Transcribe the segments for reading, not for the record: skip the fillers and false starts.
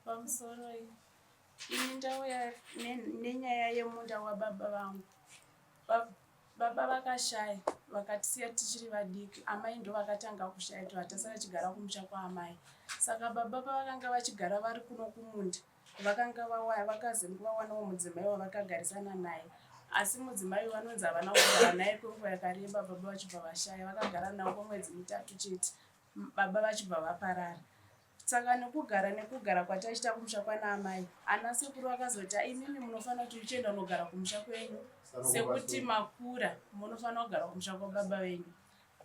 Pamusoroi, ini ndauya nenyaya yemunda wababa vangu. Baba vakashaya vakatisiya tichiri vadiki, amai ndovakatanga kushaya tobva tasara tichigara kumusha kwaamai. Saka baba pavakanga vachigara vari kuno kumunda vakanga vawaya vakazi vawanawo mudzimai wavakagarisana naye asi mudzimai vanonzi havana kugara naye kwenguva yakareba baba vachibva vashaya vakagara navo kwemwedzi mitatu chete baba vachibva vaparara Saka nekugara nekugara kwataichita kumusha kwana amai, ana sekuru vakazoti imimi munofanira kuti muchienda kunogara kumusha kwenyu sekuti makura munofanira kugara kumusha kwababa venyu.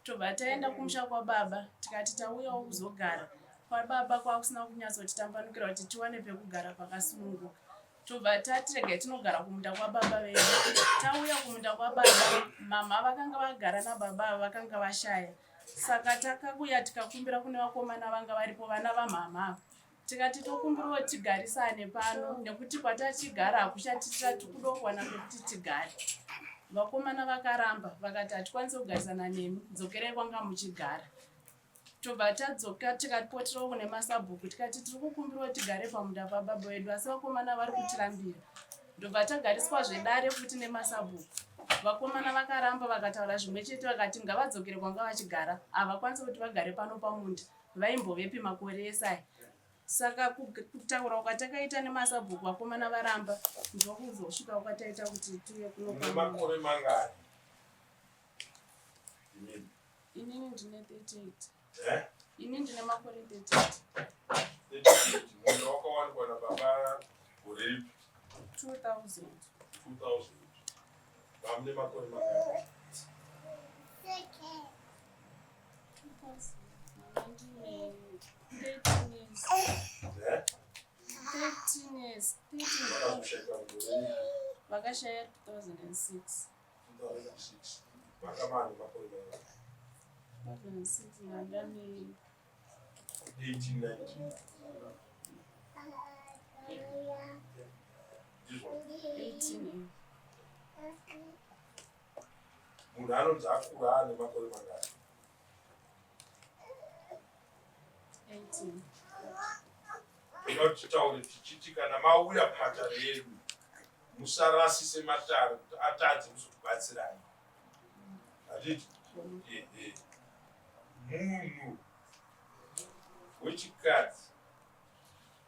Tobva taenda kumusha kwababa tikati tauyawo kuzogara kwababa kwakusina kunyatsotitambanukira kuti tiwane pekugara pakasununguka. Tobva tati regai tinogara kumunda kwababa vedu. Tauya kumunda kwababa, mama vakanga vagara nababa ava vakanga vashaya. Saka takakuya tikakumbira kune vakomana vanga varipo vana vamhamha tikati tokumbirawo tigarisane pano nekuti kwatachigara hakuchatitira tikuda kuwana pekuti tigare. Vakomana vakaramba vakati hatikwanisi kugarisana nemi dzokerai kwanga muchigara. Tobva tadzoka tikapoterawo kune masabhuku tikati tiri kukumbirawo tigare pamunda pababa vedu asi vakomana vari kutirambira. Ndobva tagariswa zvedare futi nemasabhuku. Vakomana vakaramba vakataura zvimwe chete vakati ngavadzokere kwanga vachigara havakwanisi kuti vagare pano pamunda vaimbovepi makore ese aya. Saka kutaura kwatakaita nemasabhuku vakomana varamba ndokuzosvika kwataita kuti tiuye kuno. Mune makore mangani? Inini ndine 38. Eh? Ini ndine makore 38. 38. Munda wakawanikwa nababa gore ripi? 2000. 2000. Vamune makore mangani? 2000. 13 years. Eh? 13 years. 13. Vakazoshaika gore ripi? Vakashaya 2006. 2006. Vakamani makore mangani? 2006 ndandane 18, 19. Ndizvo. 18. Munhu anonzi akura ane makore mangani? 18. Toda kuti titaure tichiti kana mauya kumatare edu musarasise matare kuti atadze kuzokubatsirai. Handiti? Ehe. Munhu wechikadzi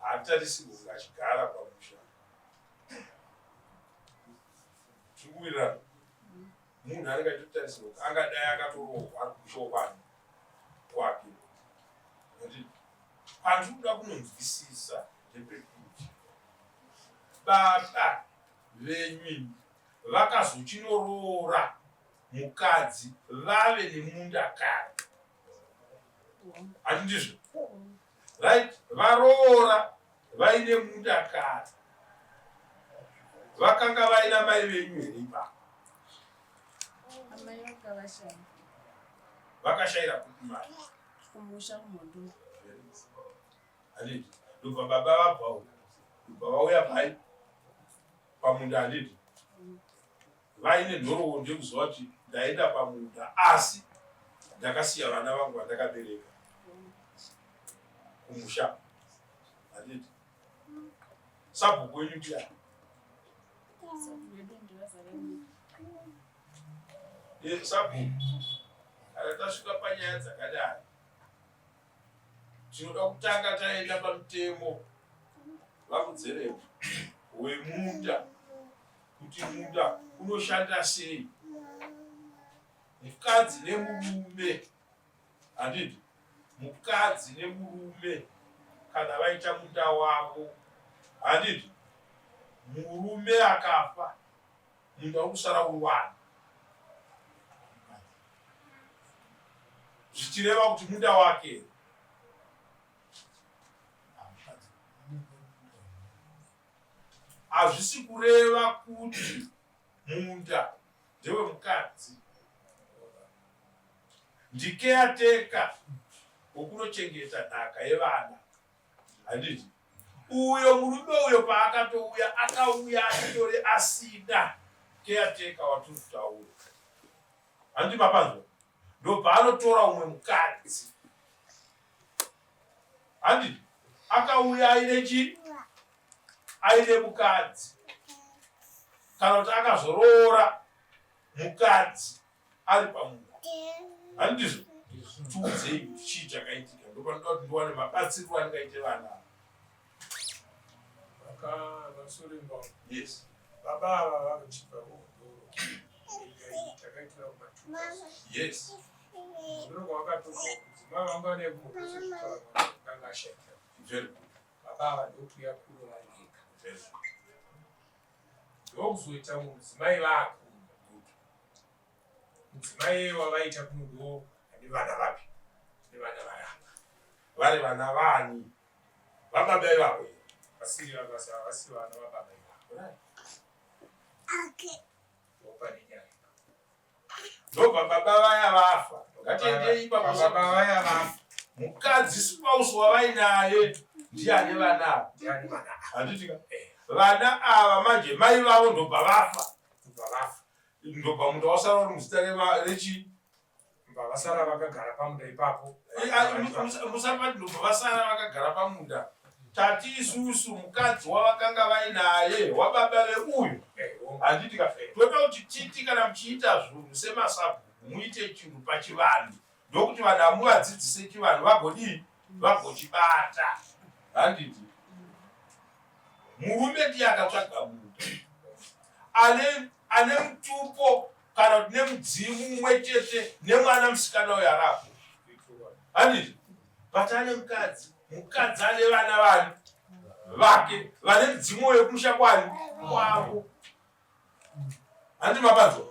haatarisirwe kunge achigara pamusha. Tiri kuwirirana? Munhu anenge achitotarisirwa kuti angadai akatoroorwa ari kumusha kwani kwake. Handiti? Pandiri kuda kunonzwisisa ndepekuti baba venyu imi vakazochinoroora mukadzi vave nemunda kare hati ndizvo right varoora vaine munda kare vakanga vaina mai venyu here ipapo vakashayira kupi mai kumusha kumhondoro handiti ndobva baba vabva uko ndobva vauya pai pamunda handiti vaine nhoroondo yekuziva kuti ndaenda pamunda asi ndakasiya vana vangu vandakabereka kumusha handiti sabhuku wenyu ndiani eh, sabhuku kana tasvika panyaya dzakadai Tinoda kutanga taenda pamutemo vakudzereva wemunda kuti munda unoshanda sei mukadzi nemurume handiti mukadzi nemurume kana vaita munda wavo handiti murume akafa munda uri kusara uri wani zvichireva kuti munda wake hazvisi kureva kuti munda ndewemukadzi ndikeateka wokunochengeta nhaka yevana handiti uyo murume uyo paakatouya akauya achitori asina caretaker watiri kutaura handiti mapanzwa ndobva anotora umwe mukadzi handiti akauya aine chii Aine mukadzi kana kuti akazoroora mukadzi ari pamunda, handizvo? Tiudzei kuti chii chakaitika, ndopanoda kuti ndiwane mabatsiriro andingaite vana. Yes. Baba ava vachibva kuhondoro takaitira kuma Yes. Hondoro kwavakatobva mudzimai vangu ane kumboanga ashaika. Very good. Baba ava ndokuya kuno vari vega. Very good. Ndokuzoita mudzimai vakuno. Mudzimai iye wavaita kuno ndo ane vana vapi? Ane vana varamba. Vari vana vani? Vababa ivavo here? Vasiri vabasa, havasi vana vababa ivavo. Ndopane nyaya. Ndobva baba vaya vafa. Ngatiendei ipapo. Baba vaya vafa. Mukadzi, spouse wavainaye, ndiye ane vana ava. Ndiani vana ava? Handiti ka? Vana ava manje, mai vavo ndobva vafa. Ndobva vafa. Ndobva munda wasara uri muzita rechi Ndobva vasara vakagara pamunda ipapo. Musapati ndobva vasara vakagara pamunda. Tati isusu mukadzi wavakanga vainaye wababa veuyu, handiti ka? Toda kuti titi kana muchiita zvinhu semasabhuku, muite chinhu pachivanhu, ndokuti vanhu hamuvadzidzise chivanhu vagodii, vagochibata, handiti? Murume ndiye akatsvaga munda ane mutupo kana kuti nemudzimu mumwe chete nemwana musikana uyo arapo, handiti? But ane mukadzi, mukadzi ane vana vani vake vane mudzimu wekumusha kwani kwavo, handi? Mapanzwa?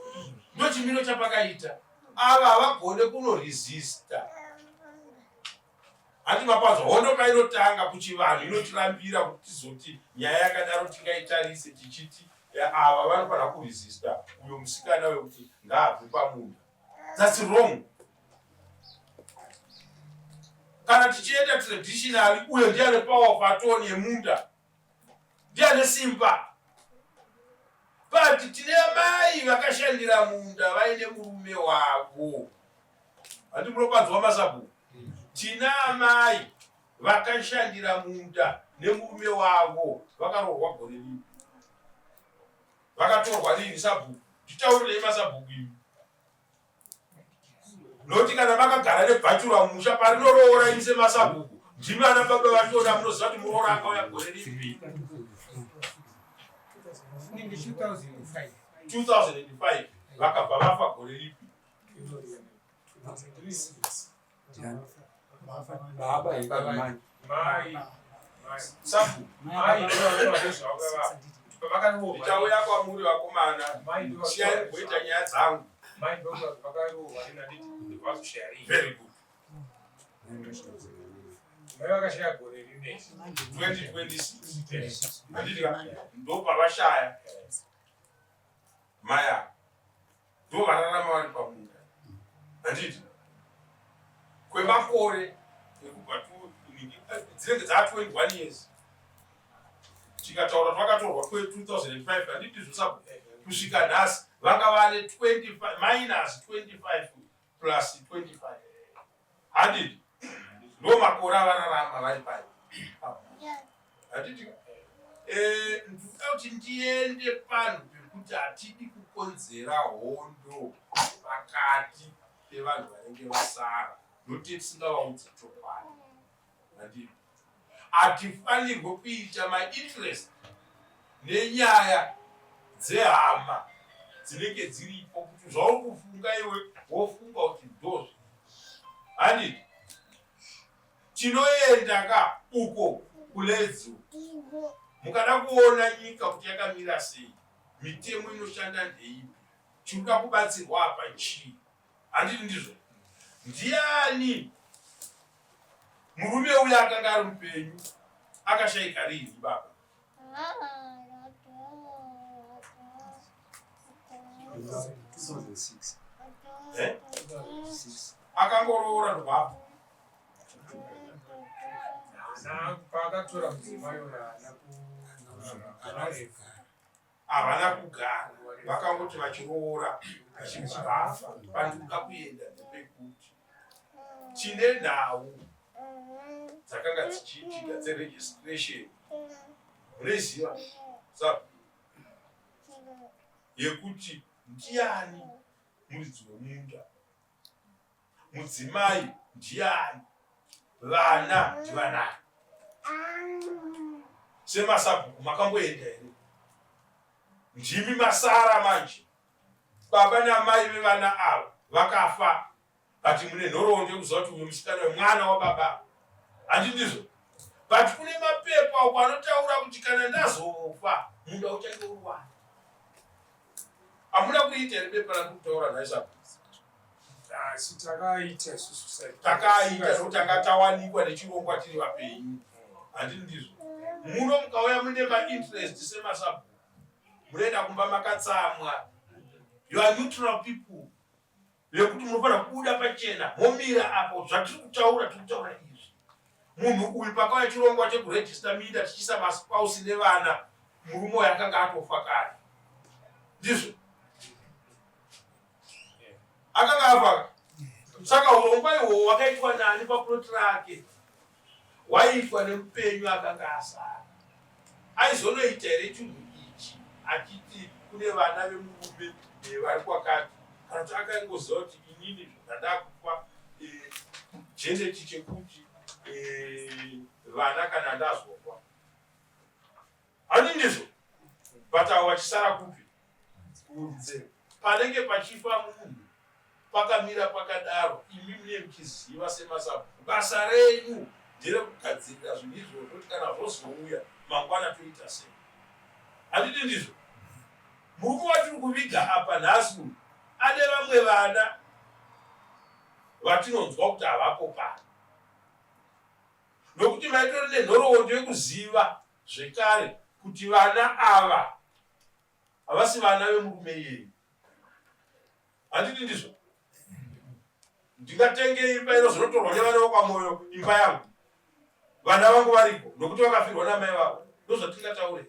Ndo chimiro chapakaita. Ava havagone kunoresista, handi? Mapanzwa? Hondo painotanga kuchivanhu inotirambira kuti tizoti nyaya yakadaro tingaitarise tichiti ava vanofanira kuresista uyo musikana wekuti ngaabve pamunda. That's wrong. Kana tichienda traditionally, uyo ndiye ane power of attorney yemunda, ndiye ane simba. But tine mai vakashandira munda vaine murume wavo, handi? Munopanzwa, masabhuku? Tina amai vakashandira munda nemurume wavo. Vakaroorwa gore ripi? Vakatorwa rini, sabhuku? Nditaurirei, masabhuku imi, nokuti kana makagara nebhachura mumusha, parinoroora, imi semasabhuku ndimi ana baba vachona, munoziva kuti muroora akauya gore ripi. Inenge 2005. 2005. Vakabva vafa gore ripi? 2006. Baba mai. Mai. Sabhuku. Mai pavakaroorwa. Ndichauya kwamuri, vakomana. Mai ndo Siyai kuita nyaya dzangu. Mai ndo vakaroorwa nenanditi vazoshaya rii. Very good. Mai vakashaya gore rinezi. 2026, handiti ka? Ndo pavashaya maya, ndo vararama vari pamunda, handiti, kwemakore ekubva dzinenge dza 21 years. Tikataura twakatorwa kwe2005, handiti zvosabu, kusvika nhasi vanga vane 25 minus 25 plus 25, handiti? Ndo makore avararama vari pai, handiti? Ndinoda kuti ndiende panhu pekuti hatidi kukonzera hondo pakati pevanhu vanenge vasara, nokuti tisingavaudzi chokwadi, handiti? Hatifanirwe kuita mainterest nenyaya dzehama dzinenge dziripo, kuti zvauri kufunga iwe wofunga kuti ndozvi, handiti? Tinoenda ka uko kuledzo. Mukada kuona nyika kuti yakamira sei, mitemo inoshanda ndeipi, chinoda kubatsirwa apa chii, handiti ndizvo? Ndiani murume uyo akanga ari mupenyu? Akashayika riini baba? 2006. Eh? 6. Akangoroora ndobvapo? Paakatora mudzimai uyo haana ku Havana kugara, vakangoti vachiroora vachibva vafa. Pandinoda kuenda ndepekuti tine nhau dzakanga dzichiitika dzeregistration. Munoiziva sa yekuti ndiani muridzi wemunda, mudzimai ndiani, vana ndivanani? Semasabhuku makamboenda here? Ndimi masara manje, baba namai vevana ava vakafa, but mune nhoroondo yekuziva kuti uyu musikana uyu mwana wababa, handi ndizvo? But kune mapepa uko anotaura kuti kana ndazofa munda uchange uri wani. Hamuna kuita here bepa randiri kutaura nhai sabhuku? Asi takaita isusu sai. Takaita zvekuti tanga tawanikwa nechirongwa tiri vapenyu, handiti ndizvo? Muno mukauya mune mainterest semasabhuku, munoenda kumba makatsamwa. You are neutral people vekuti munofanira kubuda pachena momira apo zvatiri kutaura, tiri kutaura izvi. Munhu uyu pakauya chirongwa chekurejista minda tichiisa maspouse nevana, murume uyu akanga atofa kare, ndizvo? Akanga afa. Saka urongwa ihwohwo hwakaitwa nani paplot rake? Waiitwa nemupenyu akanga asara. Aizonoita here chinhu ichi achiti kune vana vemurume vari kwakati, kana kuti akangoziva kuti inini zvandakupa jeneti chekuti vana kana ndazofa hani ndizvo? But avo vachisara kupi? Kunze. Panenge pachifa munhu pakamira pakadaro, imi mune muchiziva semasabhuku, basa renyu nderekugadzirira zvinhu izvozvo kuti kana zvozouya mangwana toita sei, handiti ndizvo? Murume watiri kuviga apa nhasi uyu ane vamwe vana vatinonzwa kuti havapo pano, nokuti maitori nenhoroondo yekuziva zvekare kuti vana ava havasi vana vemurume iyeyu, handiti ndizvo? Ndingatenge imba inozonotorwa nevana vokwaMoyo, imba yangu, vana vangu variko nokuti vakafirwa namai vavo? Ndozvatingataure,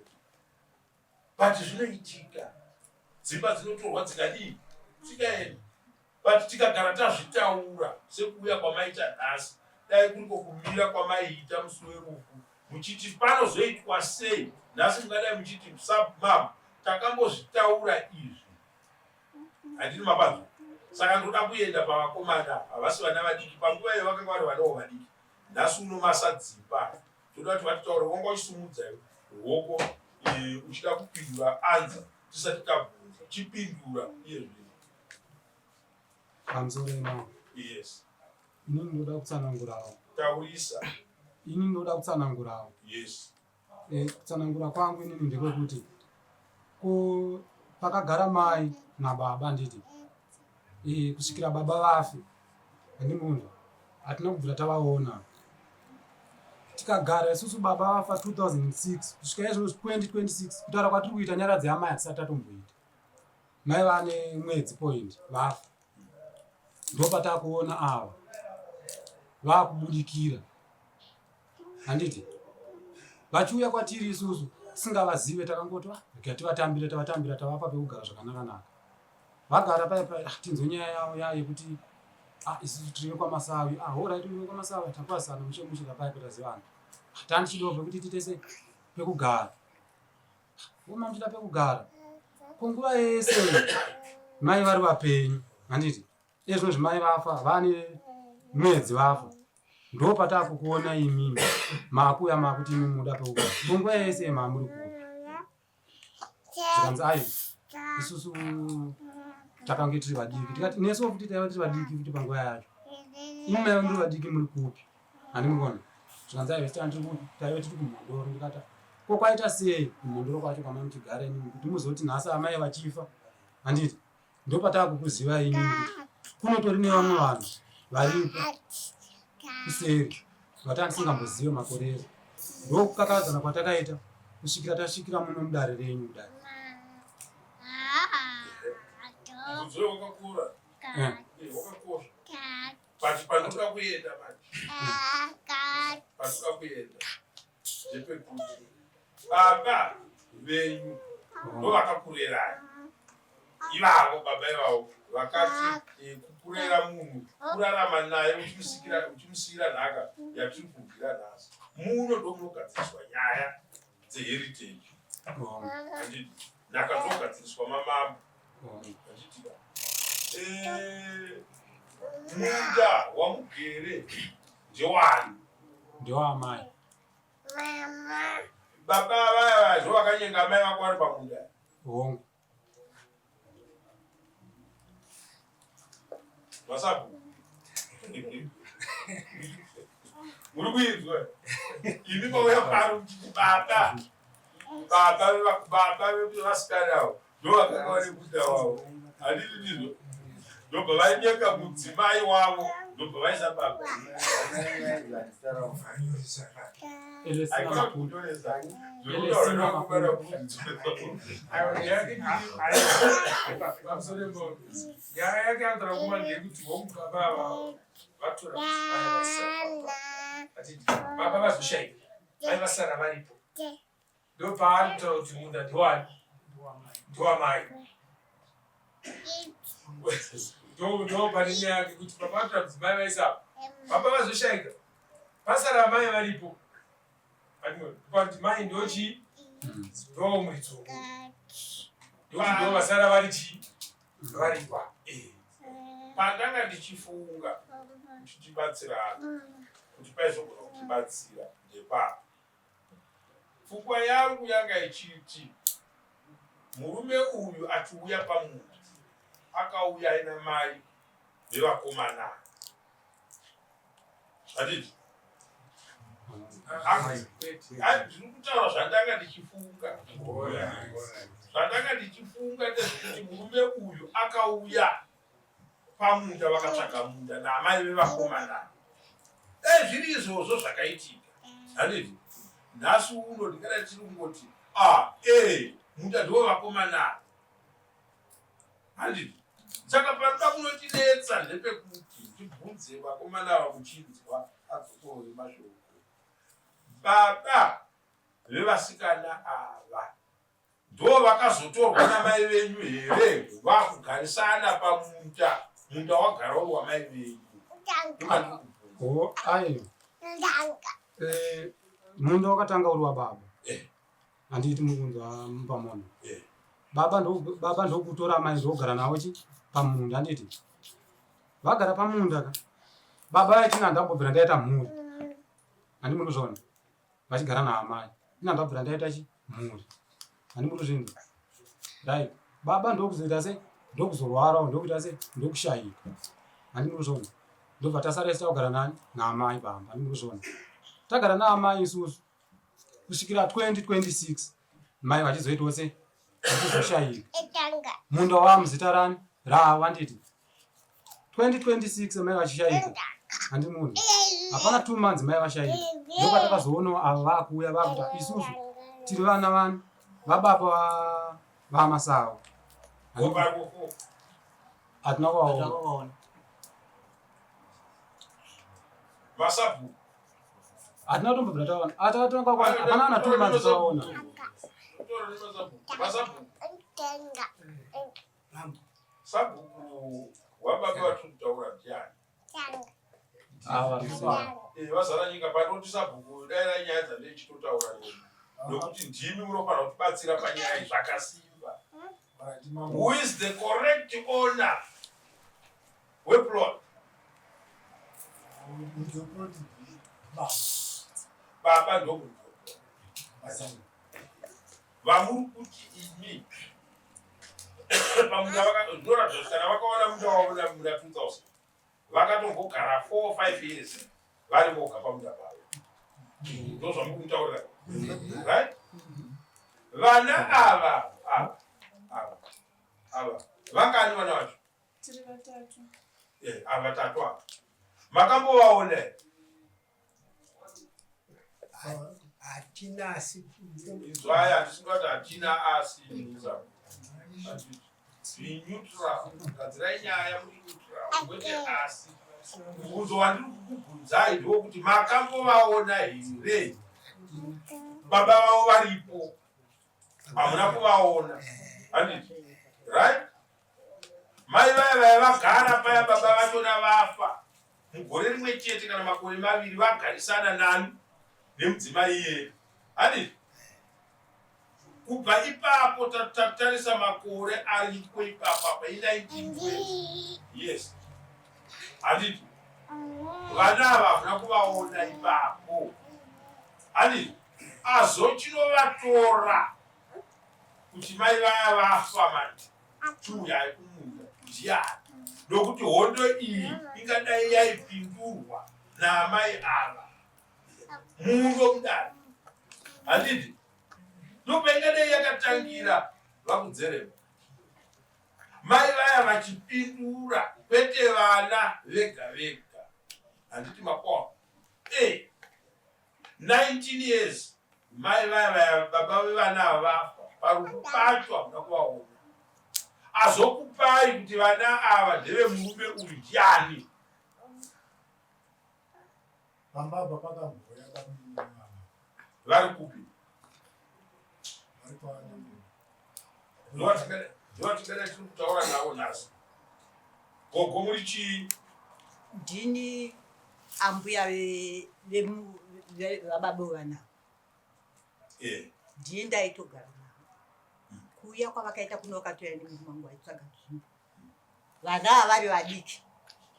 but zvinoitika, dzimba dzinotorwa dzikadii, dzikaenda. But tikagara tazvitaura sekuuya kwamaita nhasi, dai kuriko kumira kwamaiita musi werufu muchiti panozoitwa sei nhasi, mungadai muchiti submam takambozvitaura izvi, handini mapanzwa? Saka ndoda kuenda pavakomana, havasi vana vadiki, panguva iyo vakanga vari vanawo vadiki, nhasi uno masadzipa. Toda kuti vatitaure. Wanga uchisimudza ruoko uchida kupindura anza tisati tabvunza, chipindura iye zvino. Pamusoro imamo. Yes. Inini ndoda kutsanangurawo. Taurisa. Inini ndoda kutsanangurawo. Yes. Kutsanangura kwangu inini ndekwekuti ko pakagara mai nababa, handiti? Kusvikira baba vafe, handimunzwa, hatina kubvira tavaona. Tikagara isusu, baba vafa 2006, kusvika izvozvo 2026, kutaura kwatiri kuita, nyaradzo yamai hatisati tatomboita. Mai vane mwedzi point vafa, ndopatakuona ava vakubudikira, handiti? Vachiuya kwatiri isusu tisingavazive, takangoti, "Ah, rega tivatambire." Tavatambira, tavapa pekugara zvakanaka-naka. Vagara paya paya, ah, tinzwe nyaya yavo ya yekuti, ah, isusu tiri vekwaMasawi. Ah, alright, uri vekwaMasawi, takwazana mushe mushe, kapaya petazivana. Ah, tandichidawo pekuti tiite pekugara. Uma muchida pekugara ko nguva yese mai vari vapenyu, handiti? Ezvinozvi mai vafa, vane mwedzi vafa, ndo patakukuona imimi makuya makuti imi muda pekugara, ko nguva yese mamuri kupi? Zvikanzi, ayo isusu takange tiri vadiki. Tikati nesuwo futi taiva tiri vadiki futi panguva yacho. Imi maiva muri vadiki, muri kupi, handimukona? Zvikanzi, aiwa, taiva tiri kuMhondoro. Ndikati, ko kwaita sei kuMhondoro kwacho kwamai muchigara imimi, kuti muzoti nhasi amai vachifa, handiti, ndopatakukuziva imimi kuti kunotori nevamwe vanhu varipo kuseri vatanga tisingambozive makore ese? Ndokukakavadzana kwatakaita kusvikira tasvikira muno mudare renyu kudai. Mubvunzo wakakura. Wakakosha. But panoda kuenda manje, panoda kuenda ndepekuti baba venyu ndo vakakurerai ivavo. Baba ivavo vakati kukurera munhu kurarama naye uchimusiyira nhaka yatiri kubvira nhasi. Muno ndo munogadziriswa nyaya. dzeheritage. Handiti nhaka dzogadziriswa mamambo. Handiti eh, munda wamugere ndewani? Ndewaamai. Baba vaya vaya zvovakanyenga amai vako vari pamunda. Hongu. Masabu. Muri kuinzwa? Imi mauya pano muchiti baba. Baba baba vevasikana avo ndovakanga vane munda wavo. Handiti ndizvo? Ndobva vanyenga mudzimai wavo ndobva vaisa baba. Nyaya yake anotaura kuma ndeyekuti hongu baba ava vatora mudzimai vaisa baba ati baba vazoshaika mai vasara varipo ndopaari kutaura kuti munda ndewani ndewamai ndo pane nyaya yake kuti baba vatora mudzimai vaisa baba vazoshaika pasara amai varipo kuti mai ndochii ndo muridzi ndokuti ndo vasara vari chii varikwa eh. Pandanga ndichifunga kuti tibatsirana kuti paizogona kutibatsira ndepapa pfungwa yangu yanga ichiti murume uyu achiuya pamunda akauya aina mai vevakomana Handiti? Ndiri kutaura zvandanga ndichifunga. Zvandanga ndichifunga ndezvekuti murume uyu akauya pamunda vakatsvaga munda naamai vevakomana. Dai zviri izvozvo zvakaitika. Handiti? Nhasi uno ndingadai tiri kungoti ah, eh, munda ndewevakomana. Handiti? Saka panoda kunotinetsa ndepekuti tibvunze vakomana ava muchinzwa adzokorore mashoko. Baba vevasikana ava ndo vakazotorwa namai venyu here vakugarisana pamunda munda wagara uri wamai venyu? Oh, ayo. Eh, munda wakatanga uri wababa. Eh. Handiti mukunzwa pamono. Eh. Baba ndo baba ndokutora amai ndogara navo chi pamunda handiti. Vagara pamunda ka. Baba vachina ndambobvira ndaita mhuri. Handi muri kuzviona. Vachigara naamai. Ina ndabvira ndaita chi mhuri. Handi muri kuzvinzwa. Right. Baba ndokuzoita se ndokuzorwarawo ndokuita se ndokushayika. Handi muri kuzviona. Ndobva tasara isu takugara nani naamai baba. Handi muri kuzviona. Tagara naamai isusu kusvikira 2026 mai vachizoitawo sei vachizoshayika munda wamuzita rani ravo handiti 2026 mai vachishayika handi munhu hapana two months mai vashayika ndopatakazoonawo ava vakuuya vakuta isusu tiri vana vani vababa vamasawo hatina kuvaona Masabhuku hatina kutombobvira taona atatonga hapana kana two months taona Sabhuku wababa vatiri kutaura ndiani? Eh, vazara nyika panoti sabhuku dairai nyaya dzandechitotaura nekuti ndimi munofanira kutibatsira panyaya zvakasimba. Who is the correct owner weplot? Baba ndokuti vamuri kuti imi pamunda vakatora kana vakaona munda wavo muna 2000 vakatombogara 4 5 years vari voga pamunda pavo ndozvamuri kutaurira right vana ava ava ava ava vangani vana vacho tiri vatatu eh, ava vatatu ava makambovaona here hatina asi inzwai handisingati hatina asi Be neutral. Gadzirai nyaya muri neutral. Kwete asi. Mubvunzo wandiri kukubvunzai ndewokuti makambovaona here baba vavo varipo? Hamuna kuvaona. Handiti? Right? Mai vaya vaya vagara paya baba vachona vafa mugore rimwe chete kana makore maviri vagarisana nani nemudzimai iyeye. Handiti? Kubva ipapo tatarisa makore aripo ipapo apa i1920 yes, handiti vana ava havuna kuvaona ipapo, handiti azochinovatora kuti mai vaya vafa manje chiuyai kumunda ndiani, nokuti hondo iyi ingadai yaipindurwa naamai ava muno mudare, handiti ndopaingadai yakatangira vakudzerema mai vaya vachipindura, kwete vana vega vega, handiti makoa 19 years mai vaya vaya baba vevana ava vafa, parufu pacho hamuna kuvaona. Azokupai kuti vana ava ndevemurume uyu ndiani? Pamba apa pakamboya baba. Vari kupi? Vari pavanenge. Ndovatingada tiri kutaura navo nhasi. Gogo, muri chii? Ndini ambuya vababa vana. Ndini ndaitogara navo. Kuuya kwavakaita kuno, vakatouya nemurume wangu vaitsvaga nzvimbo. Vana ava vari vadiki.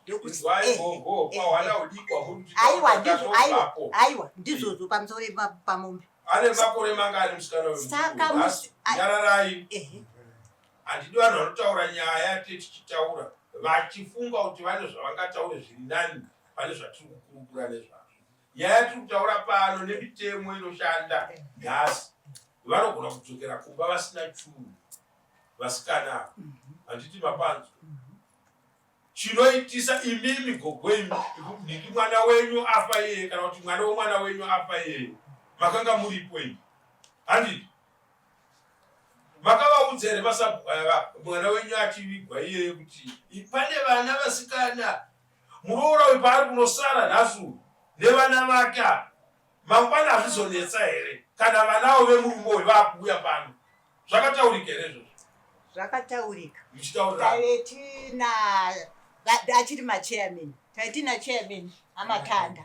Inzwai gogo, pahwana hudiki hwamuri kuti Aiwa, taura ndizvo, aiwa, tatobapo. Aiwa, ndizvozvo pamusoro pamombe. Ane makore mangani musikana uyu? Saka Nhasi, nyararai. Ehe. Handidi vanhu vanotaura nyaya te tichitaura vachifunga kuti vane zvavangataure zviri nani pane zvatiri kukurukura nezvazvo. Nyaya yatiri kutaura pano nemitemo inoshanda nhasi, vanogona kudzokera kumba vasina chunhu vasikana ava, handiti mapanzwa? Chinoitisa imimi gogo imi nhingi mwana wenyu afa iyeye, kana kuti mwana wemwana wenyu afa iyeye, makanga muripo imi, handiti makavaudza here masabhuku aya mwana wenyu achivigwa iyeye kuti pane vana vasikana, muroora uyu paari kunosara nhasi uyu nevana vake ava, mangwana hazvizonetsa here kana vanavo vemurume uyu vaakuuya pano? Zvakataurika here izvozvo? Zvakataurika. Muchitaurira Taive tina achiri machairman, taive tina chairman amatanda,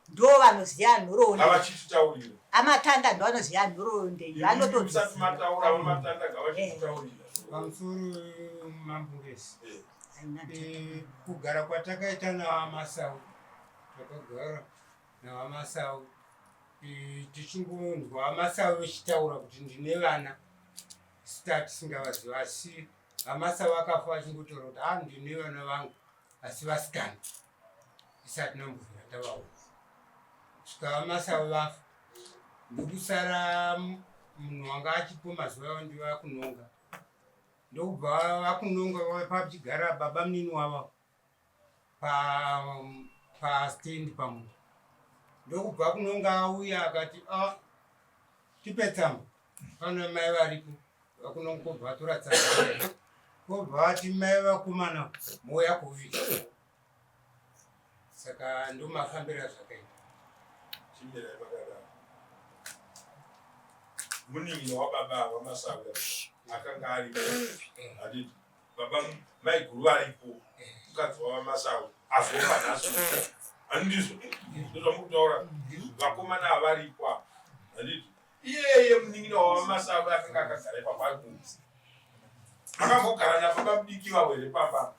ndo vanoziva nhoroondo. Ngavachititaurira. Amatanda ndo vanoziva nhoroondo iyi. Musati vanotoziva. Mataura, vamatanda ngavachititaurira. Pamusoro, Mambo Ngezi. Kugara kwatakaita navaMasau, takagara navaMasau tichingonzwa vaMasau vechitaura kuti ndine vana, sita tisingavaziva, asi vaMasau vakafa vachingotaura kuti a ndine vana vangu asi vasikana, isati nambovira tavaona. Svika vaMasau vafa, ndokusara munhu wanga achipo mazuva avo ndivakunonga, ndokubva vakunonga pachigara baba munini wavo pastendi pamunhu, ndokubva kunonga auya akati, a tipe tsamba pana mai varipo. Vakunonga kobva vatora tsamba, kobva vati mai vakomana mouya kuvika. Saka ndomafambiro azvakaita. Chimirai makadaro. Munin'ina wababa wamasaga akanga aripo, handiti? Baba maiguru varipo, mukadzi wavaMasawi azofa nhasi, handizvo? Ndozvamukutaura, vakomana avaripo apa, handiti? Iyeye munin'ina wavamasawi akanga akagara ipapo ari kunzi makambogara nababa mudiki vavo here pamba?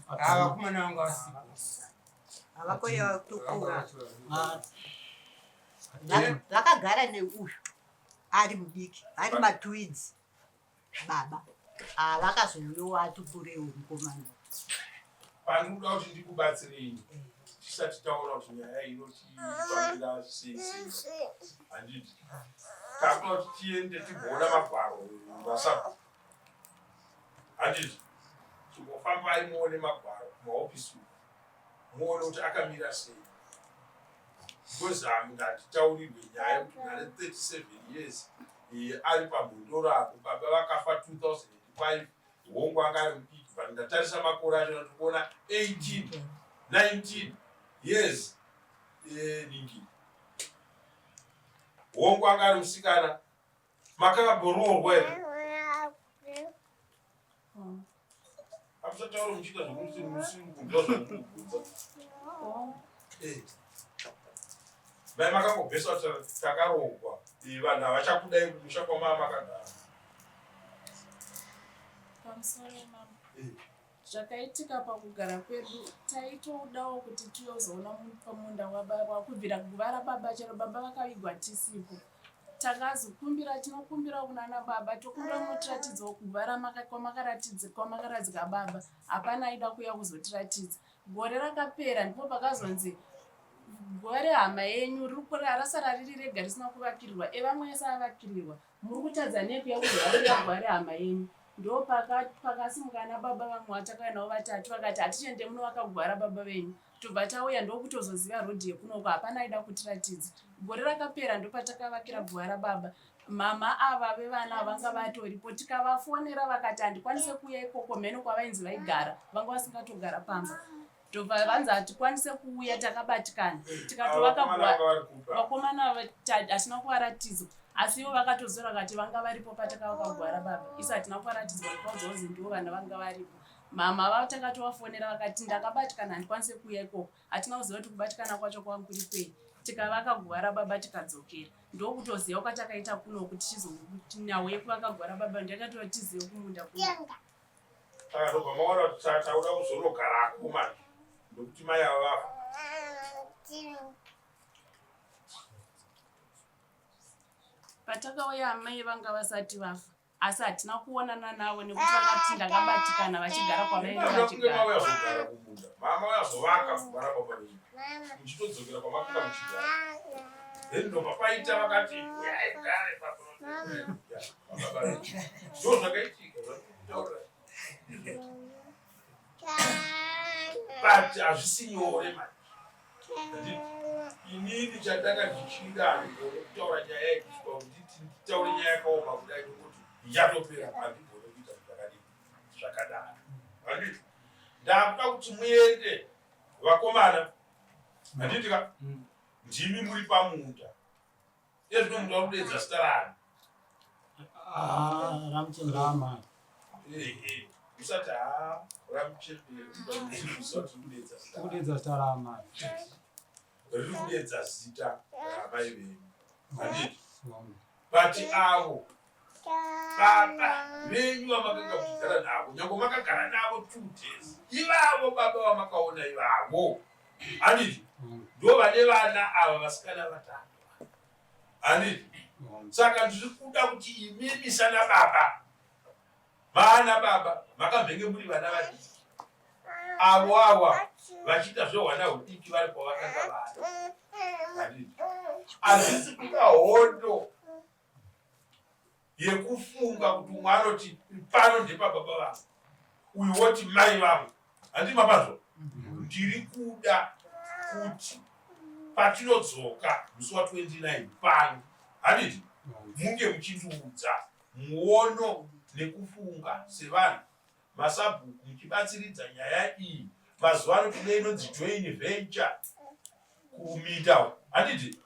Ah, vakomana vangu vasipo. Havakoya kutokura. Vakagara neuyu ari mudiki, ari matwins baba vakazouyawo atukurewo mukomana. Pandinoda kuti ndikubatsirei tisati taona kuti nyaya inotifambira sei sei, handiti takuda kuti tiende tigoona magwaro vasabhuku, handiti? Timbofambai muone magwaro kumahofisi uku, muone kuti akamira sei, because hamngatitaurirwe nyaya yekuti munhu ane 37 years ari pamhondoro apo, baba vakafa 2005. Hongu, anga ari mudiki, but ndatarisa makore acho, ndikuona 18 19 years ningi. Hongu, anga ari musikana. Makakaboroorwa here? Hamusataura muchiita zvokuti musiri kunzwa zvandiri kubvunza. Mai makambobvesa kuti takaroorwa? Vanhu havachakudai kumusha kwamama makagara. Pamusoro mama. Zvakaitika pakugara kwedu taitodawo kuti tiyozoona pamunda wababa kubvira guva rababa chero baba vakavigwa tisipo. Takazokumbira tinokumbira kunana baba tokumbira munotiratidzawo guva kwamakaradzika baba hapana aida kuuya kuzotiratidza. Gore rakapera ndipo pakazonzi guva rehama yenyu rasara riri rega risina kuvakirirwa evamwe ese avakirirwa muri kutadza nei kuya kuzovakira guva rehama yenyu ndo pakasimuka ana baba vamwe vatakauya navo vatatu vakati hatichiende munovaka guva rababa venyu tobva tauya ndokutozoziva rodhi yekunoko hapana aida kutiratidza gore rakapera ndopatakavakira guva rababa mama ava vevana vanga vatoripo tikavafonera vakati handikwanise kuuya ikoko mheno kwavainzi vaigara vanga vasingatogara pamba tobva vanzi hatikwanise kuuya takabatikana tikatovaka vakomana hatina kuvaratidzwa asi ivo vakatozora vakati vanga varipo patakavaka guva rababa isu hatina kuvaratidzwa nekuvaudza kuzi ndivo vana vanga varipo mama vavo takatovafonera vakati ndakabatikana handikwanise kuuya ikoko hatina kuziva kuti kubatikana kwacho kwangu kuri kwei tikavaka guva rababa tikadzokera ndokutoziva kwatakaita kunoku tichizokuti nhau yekuvaka guva rababa ndiyakatova tizive kumunda kuno Saka ndobva maona kuti tauda kuzonogarako manje ndokuti mai ava vafa. Patakauya amai vanga vasati vafa asi hatina kuonana navo nekuti vakati ndakabatikana vachigara kwavainge vachigara. Mauya zogara kumunda mama uya zovaka kugara baba venyu muchitodzokera kwamakanga muchigara then ndobva paita vakati uyai gare papa baba venyu ndo zvakaitika zvakutaura but hazvisi nyore manje inini chandanga ndichida handigone kutaura nyaya yekusvika nditi nditaure nyaya yakaoma kudai nokuti yatopera handigone kuita zvakadii zvakadaro handiti ndakuda kuti muende vakomana handiti ka ndimi muri pamunda Ezvino munhu ari kudeedza zita raani? Ah, Rama. Usati haa ramuchembere usati kudeedza zita. Kudeedza zita raamai. Riri kudeedza zita raamai venyu. Handiti? But avo baba venyu vamakanga muchigara navo nyange makagara navo two days ivavo baba vamakaona ivavo handiti ndo vane vana ava vasikana vatatu handiti saka ndiri kuda kuti imimi sana baba vana baba makambenge muri vana vadiki avo awa vachiita zvehwana hudiki vari kwavakanga vari handiti hazvisi kuda hondo yekufunga kuti umwe anoti pano ndepababa vangu uyu woti mai vangu handi mapanzwa ndiri kuda kuti patinodzoka musi wa 29 pano handiti munge muchindiudza muono nekufunga sevanhu masabhuku muchibatsiridza nyaya iyi mazuva ano tine inonzi join venture kuminda uku handiti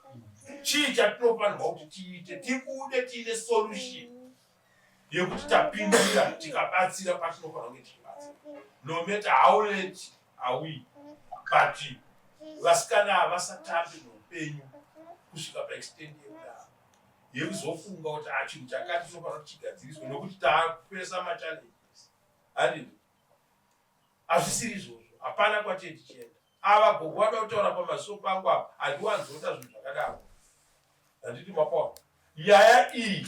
chii chatinofanirwa kuti tiite tibude tiine solution yekuti tapindira tikabatsira patinofanira kunge tichibatsira no matter how late are we but vasikana havasatambe neupenyu kusvika paextend yekudaro yekuzofunga kuti ah, chinhu chakati chinofanira kuti chigadziriswe nokuti taapesa machallenges handiti hazvisiri izvozvo hapana kwatee tichienda ava gogo vada kutaura pamaziso pangu apa handiwanzoda zvinhu zvakadaro handiti mapawa nyaya iyi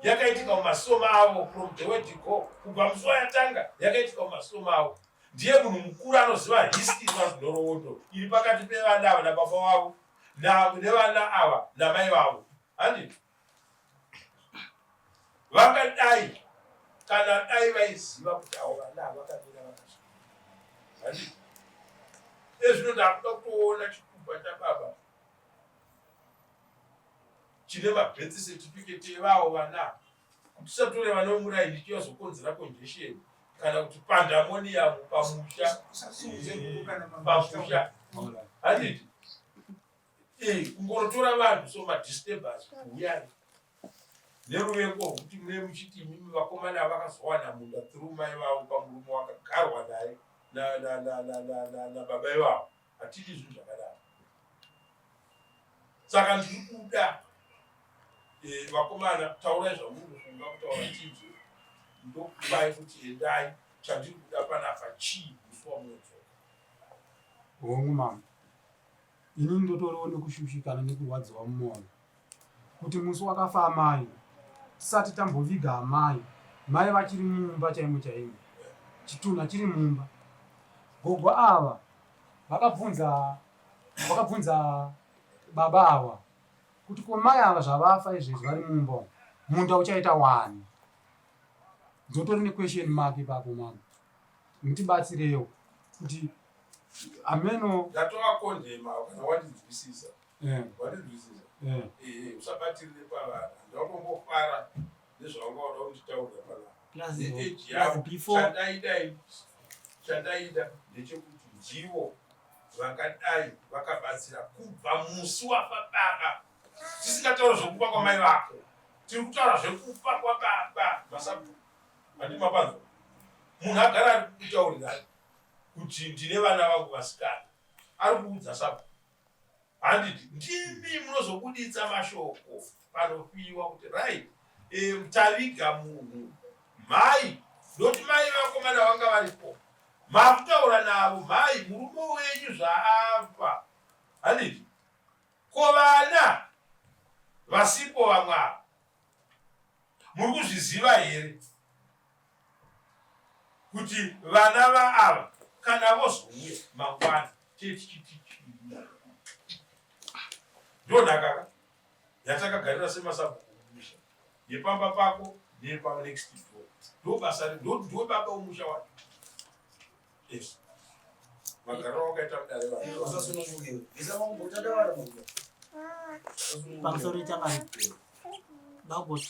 yakaitika mumaziso mavo from the word go kubva musi wayatanga yakaitika mumaziso mavo ndiye munhu mukuru anoziva history nhoroondo iri pakati pevana ava nababa vavo nevana ava namai vavo handiti vangadai kana dai vaiziva kuti avo vana ava vakamira vakasvika handiti ezvino ndakuda kutoona chitupa chababa chine mabirth certificate evavo vana kuti tisatore vana vemuraini tichazokonzera congestion kana kuti pandamonium pamusha pamusha handiti Eh, kungorotora vanhu so madisturbers huyai neruvengo rwekuti mune muchiti imimi vakomana vakazowana munda through mai vavo pamurume wakagarwa naye nababa ivavo hatidi zvinhu zvakadaro saka ndiri kuda. Eh, vakomana taurai zvamuri kufunga kutaura tinzwe ndokupai kuti endai chandiri kuda panapa chii musi wamunodzoka Hongu mama, ini ndotoriwo nekushushikana nekurwadziwa mumwoyo kuti musi wakafa amai tisati tamboviga amai, mai vachiri mumba chaimo chaimo, chitunha chiri mumba. Gogo ava vakabvunza vakabvunza baba ava kuti ko mai ava zvavafa izvezvi vari mumba umu, munda uchaita wani? Ndotori nequestion mark ipapo mama, mutibatsirewo kuti ameno Ndatovakondema kana wandinzwisisa. Eh. Wandinzwisisa? Eh. Eh, usabatirire pavanhu. Handina kutombofara nezvawanga wada kunditaurira panapa. Plus, Neage plus yavo. before Chandaida chandaida ndechekuti ndivo vangadai vakabatsira kubva musi wafa baba. Tisingataura zvekufa kwamai vako. Tiri kutaura zvekufa kwababa. Masabhuku. Handiti mapanzwa? Munhu agara ari kukutaurirai kuti ndine vana vangu vasikana. Ari kuudza sabhuku. Handiti ndimi munozobuditsa mashoko panofiwa kuti right e, taviga munhu mhai ndoti mai vakomana vanga varipo makutaura navo mhai murume wenyu zvaafa handiti ko vana vasipo vamwe ava muri kuzviziva here kuti vana vaava kana vozouya mangwana tichiti chii ndo nhaka yatakagarira semasabhuku mumusha yepamba pako neyepa next door ndo basa ndo ndo baba womusha wacho yes magariro wakaita mudare vanhu Pamusoro changani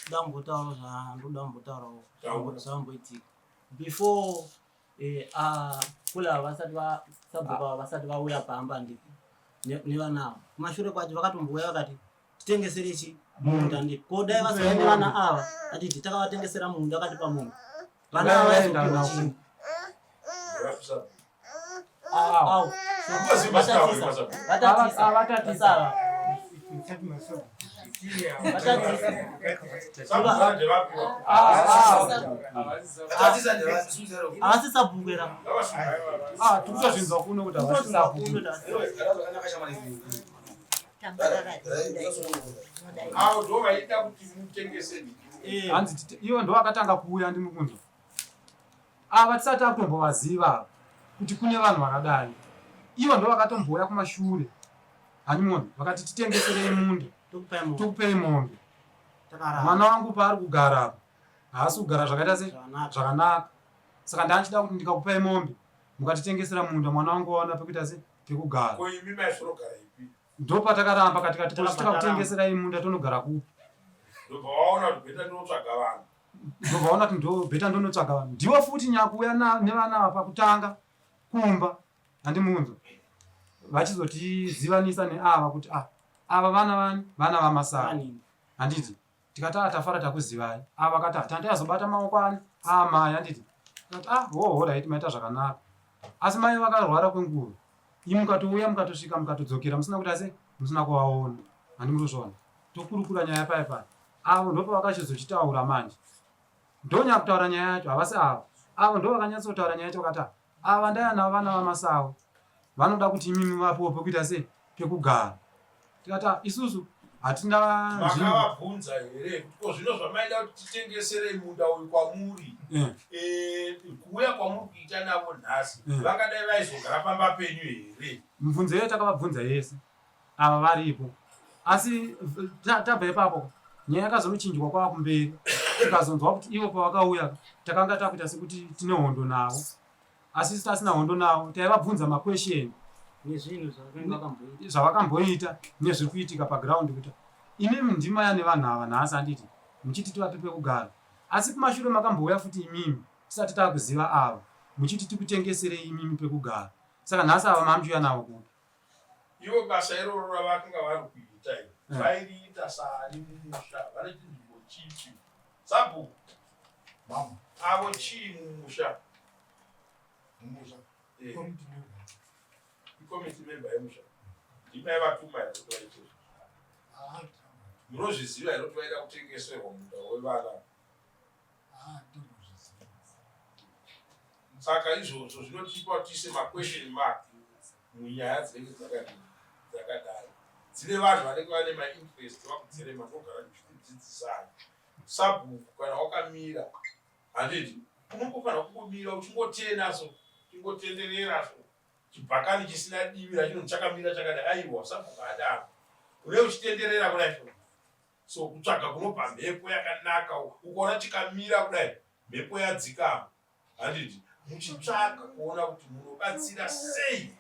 dambotaura zvandoda kumbotaurawo zvamboitika before eh, ah, kula vasati vasabhuku ava vasati vauya pamba nditi nevana ava kumashure kwacho vakatombouya vakati titengesere chi munda nditi ko dai vasauya nevana ava atiti takavatengesera munda akatipa munda vana ava vaizopiwa chii? Au. Vatatisa. Vatatisa. Havasi sabhuku era. Ah, tikutozvinzwa kuno kuti havasi sabhuku. Avo ndo vaida kuti mutengese. Hanzi ivo ndo vakatanga kuuya ndimukunzwa. Ava tisati takutombovaziva ava kuti kune vanhu vakadai. Ivo ndo vakatombouya kumashure. Hanimoni vakati titengeserei munda tokupei mombe. Mwana wangu paari kugara apa haasi kugara zvakaita se zvakanaka. Saka ndanga kuti ndikakupai mombe mukatitengesera munda mwana wangu waona pekuita se pekugara. Ko imi maizorogara ipi? Ndopatakaramba katikati ko tikakutengeserai munda tonogara kupi? Ndobva waona kuti better ndinotsvaga vanhu. Ndobva waona kuti ndo better ndonotsvaga vanhu. Ndivo futi nyakuuya nevana ava pakutanga kumba handimunzwa vachizotizivanisa neava kuti ah ava vana vani vana vaMasara handiti tikati ah tafara takuzivai ava vakati ah tanga tazobata maoko ani amai handiti tikati ah hoho right maita zvakanaka asi mai vakarwara kwenguva imi mukatouya mukatosvika mukatodzokera musina kuti ase musina kuvaona handimurozviona tokurukura nyaya paya paya avo ndopavakachizochitaura manje ndonyakutaura nyaya yacho havasi avo avo ndo vakanyatsotaura nyaya yacho vakati ah, ava ndaya navo vana vamasawo vanoda kuti imimi vapiwo pekuita sei pekugara tikati ah, isusu hatina nzvimbo Makavabvunza here kuti ko zvino zvamaida kuti titengeserei munda uyu kwamuri Eh, kuuya kwamuri kuita navo nhasi vangadai vaizogara pamba penyu here? Mibvunzo iyoyo takavabvunza yese ava varipo asi tabva ipapo nyaya yakazonochinjwa kwava kumberi tikazonzwa kuti ivo pavakauya takanga takuita sekuti tine hondo navo asi isu tasina hondo navo taivabvunza maquestion nezvinhu zvavakamboita zvavakamboita nezviri kuitika paground kuti imimi ndima nevanhu ava nhasi handiti muchiti tivape pekugara asi kumashure makambouya futi imimi tisati taakuziva ava muchiti tikutengeserei imimi pekugara saka nhasi ava mamuchiuya navo kupi? Ivo basa iroro ravakanga vari kuita iri vairiita saani mumusha vane chinzvimbo chipi sabhuku Mama, avo chii mumusha mumusha. Eh. Committee member. Icommittee member yemusha ndimai vatuma here kuti vaite izvi? Ah, Munozviziva here kuti vaida kutengeserwa munda wevana? Ah, ndinozviziva. Saka izvozvo zvinotipa kuti tiise maquestion mark munyaya dzinenge dzakadii dzakadai dzine vanhu vanenge vane mainterest vakudzerema ndogara ndichikudzidzisai sabhuku kana wakamira handiti unongofanira kungomira uchingotena so uchingotenderera so chibhakani chisina divi rachinonzi chakamira chakadai aiwa sabhuku adaro une uchitenderera kudai so so kutsvaga kunobva mhepo yakanaka ukaona chikamira kudai mhepo yadzikama handiti muchitsvaga kuona kuti munobatsira sei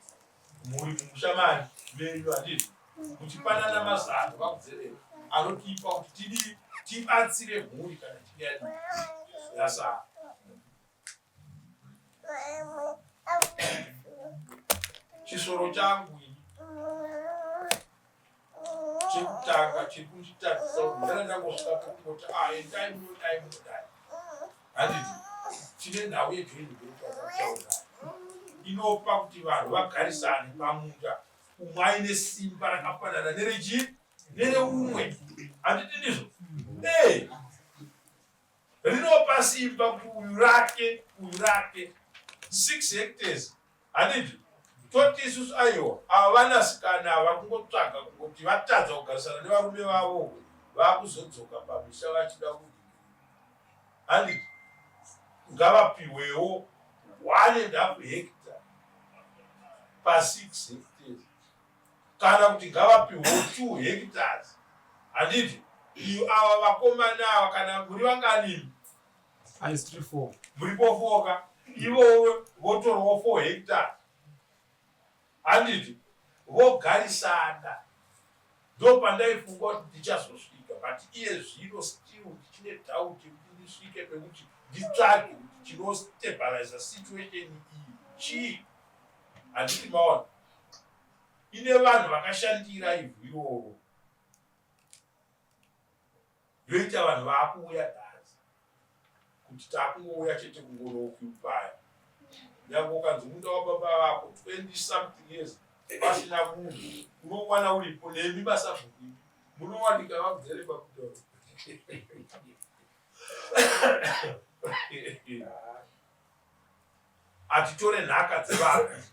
mhuri mumusha mani menyu handiti muchipanana mazano vakudzerera anotipa kuti tidii tibatsire mhuri kana tichinge yadii yasara chisoro changu ini chekutanga chekunditadzisa kuti ndanga ndangosvika pekungoti a ah, endai munodai munodai handiti tine nhau yejoin venture inopa kuti vanhu vagarisane pamunda umwe aine simba rakafanana nerechii nereumwe handiti ndizvo ee rinopa simba kuti uyu rake uyu rake 6 hectares handiti toti isusu aiwa ava vanasikana ava kungotsvaga kungoti vatadza kugarisana nevarume vavo vakuzodzoka pamisha vachida kuti handiti ngavapiwewo 1.5 hectare pa 6 hectares kana kuti ngavapiwewo 2 hectares handiti iyo ava vakomana ava kana muri vanganini muripo foka ivo votorwawo 4 hectares handiti vogarisana ndopandaifunga kuti ndichazosvika but iye zvino still ndichine doubt yekuti ndisvike pekuti nditsvage kuti chinostabilize situation iyi chii handiti maona ine vanhu vakashandira ivhu iroro yoita vanhu vaakuuya nhasi kuti takungouya chete kungonoocupaya nyange ukanzi munda wababa vako 20 something years pasina munhu unowana uripo nemi masabhuku munowanika vakudzere pakutaura Hatitore nhaka dzevanhu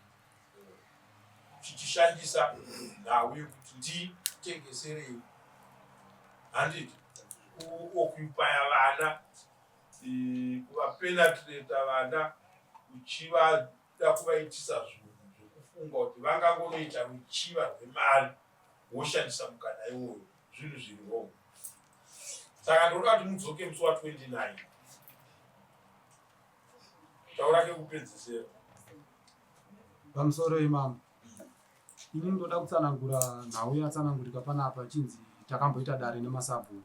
tichishandisa nhau yekuti nditengeserei handiti kuoccupaya vana eh, kuvapenetrata vana uchivada kuvaitisa zvinhu zvekufunga kuti vangangonoita ruchiva rwemari woshandisa mukana iwoyo zvinhu zviri wrong saka ndinoda kuti mudzoke musi wa 29 Taura kekupedzisira. Pamusoro imambo. Ini ndoda kutsanangura nhau yatsanangurika panapa chinzi takamboita dare nemasabhuku.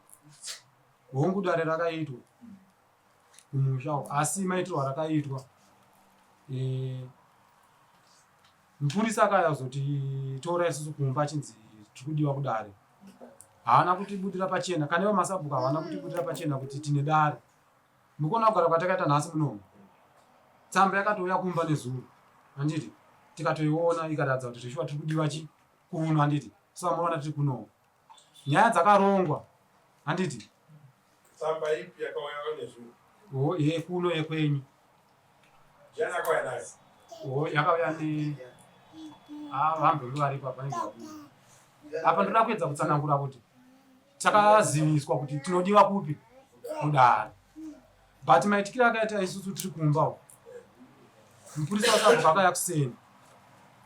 Hongu dare rakaitwa kumusha uko asi maitirwo arakaitwa eh, mupurisa akaya kuzotitora isusu kumba achinzi tiri kudiwa kudare haana kutibudira pachena kana ivo masabhuku havana kutibudira pachena kuti tine dare Mukuona kugara kwatakaita nhasi munomu. Tsamba yakatouya kumba nezuro. Handiti? Tikatoiona ikaratidza kuti zveshuwa tiri kudiwa chi kuno handiti? Saka munoona tiri kuno. Nyaya dzakarongwa. Handiti? Tsamba ipi yakauya nezuro? Oh, yekuno yekwenyu. Ndiani akauya nayo? Oh, yakauya ne ah vambenge varipo apa vanenge vabuda. Apa ndoda kuedza kutsanangura kuti takaziviswa kuti tinodiwa kupi kudare but maitikiro akaita isusu tiri kumba uko mupurisa wasabhuku akaya kuseni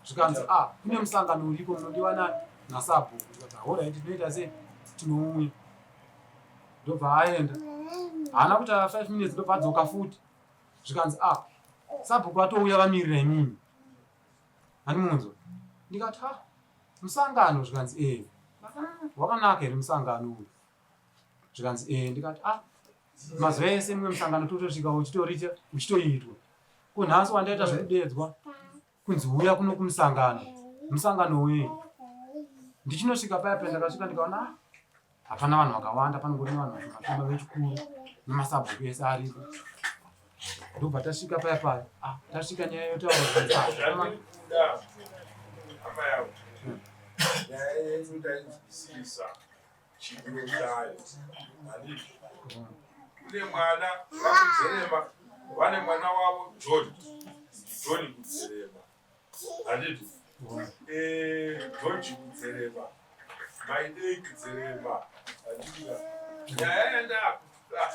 zvikanzi ah kune musangano uriko munodiwa nani nasabhuku ndikati horaiti tinoita sei tinouya ndobva aenda haana kuita 5 minutes ndobva adzoka futi zvikanzi ah sabhuku atouya vamirira imimi Handimunzwa. Ndikati ha musangano zvikanzi eh wakanaka here musangano uyu zvikanzi eh ndikati ah mazuva ese mumwe musangano totosvika uchitoriita uchitoitwa ko nhasi wandaita zvekudedzwa kunzi huya kuno kumusangano musangano wei ndichinosvika paya paya ndakasvika ndikaona ah hapana vanhu vakawanda panongori nevanhu vashoma vechikuru nemasabhuku ese aripo ndobva tasvika paya paya ah, tasvika nyaya yotaura hama yangu nyaya yenyu ndainzwisisa. Chimiro chayo. Handiti? Kune mwana vakudzerema vane mwana wavo John. John kudzerema. Handiti? Eh, George kudzerema. Maidei kudzerema. Handiti? Nyaya yandakuda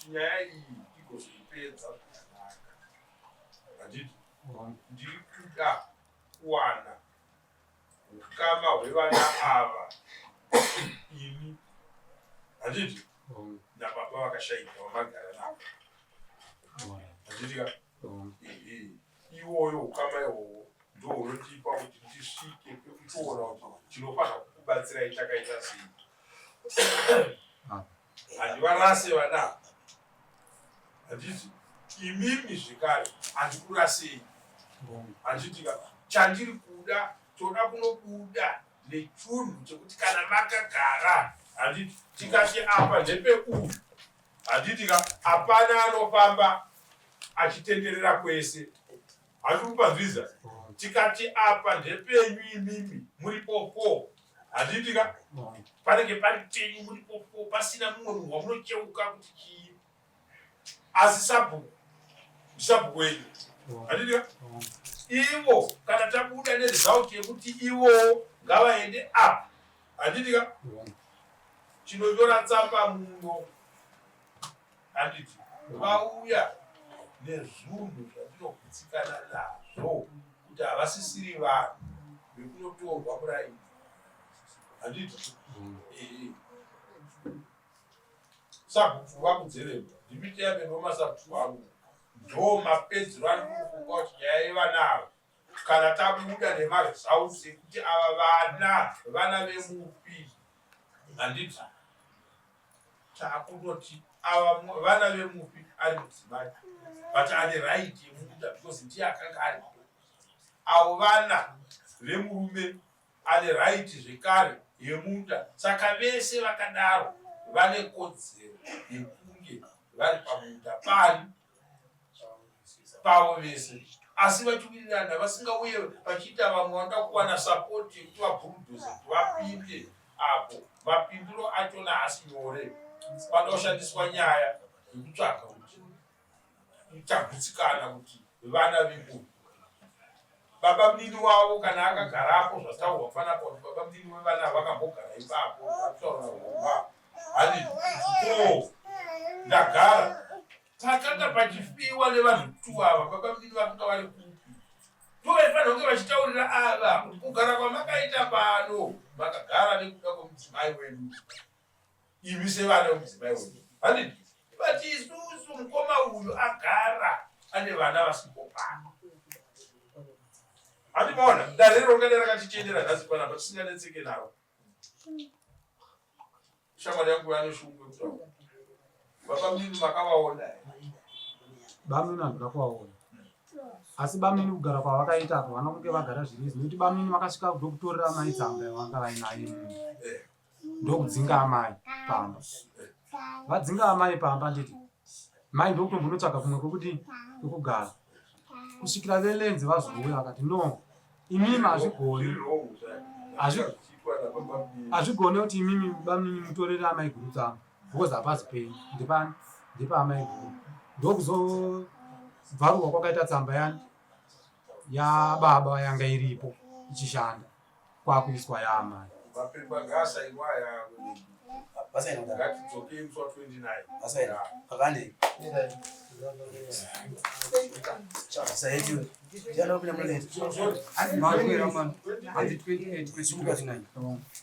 nyaya iyi igozoipedza zvakanaka. Handiti? Ndiri kuda kuwana ukama hwevana ava ini handiti nababa vakashaika vamagara navo handiti ka iwoyo ukama ihwohwo ndohunotipa kuti tisvike pekutoona kuti tinofanira kukubatsirai takaita sei handivarase vana handiti imimi zvekare handikurasei handiti ka chandiri kuda toda kunobuda nechunhu chekuti kana makagara handiti tikati apa ndepeuyu handiti ka hapana anofamba achitenderera kwese handiri kupanzwiza tikati apa ndepenyu imimi muripo handiti ka panenge pari penyu muripo pasina mumwe munhu wamunocheuka kuti chii asi sabhuku ndisabhuku wenyu handiti ka ivo kana tabuda neresult yekuti ivowo ngavaende apa handiti ka tinonyora tsamba muno handiti vauya nezvunhu zvandinogutsikana nazvo kuti havasisiri vanhu vekunotorwa muraini handiti ee sabhuku vakudzeremba ndimi chairman wemasabhuku angu ndo mapedzero andiri kufunga kuti nyaya yevana ava kana tabuda nemaresults ekuti ava vana vana vemufi handiti takunoti ava vana vemufi ari mudzimai but ane right yemunda because ndiye akanga ari avo vana vemurume ane right zvekare yemunda saka vese vakadaro vane kodzero yekunge vari pamunda pari pavo vese asi vachiwirirana vasingauye vachiita vamwe vanoda kuwana sapoti yekuti vabhurudhuze kuti vapinde apo mapindiro achona haasi nyore panoda kushandiswa nyaya yekutsvaga kuti tagutsikana kuti vana vemunhu baba munini wavo kana akagarapo zvataurwa panapa kuti baba munini wevana vakambogara ipapo zvataura homa hani ko ndagara pakanga pachifiwa nevanhu tu ava baba munini vakanga vari kupi ndovaifanira kunge vachitaurira ava kuti kugara kwamakaita pano makagara nekuda kwemudzimai wedu imi sevana vemudzimai wedu handiti but isusu mukoma uyu agara ane vana vasipo pano handi maona dare rero ringade rakatichiendera nhasi panapa tisinganetseke navo shamwari yangu vane shungu yekutaura baba munini makavaona Bamnini handina kuvaona asi bamnini kugara kwavakaita apo vana kunge vagara zviri izvi nekuti bamnini vakasvika ndokutorera amai tsamba yavanga vainaye munhu ndokudzinga amai pamba vadzinga amai pamba nditi mai ndokutombonotsvaga kumwe kwekuti kwekugara kusvikira velenzi vazouya vakati no imimi hazvigoni hazvigoni kuti imimi bamnini mutorere amai guru tsamba because hapazi penyu ndepani ndepaamai guru ndokuzobvarurwa kwakaita tsamba yani yababa yanga iripo ichishanda kwakuiswa yaamai mapepa ngaasainwa aya ngatidzokei musi wa 29 Hanzi 28 29.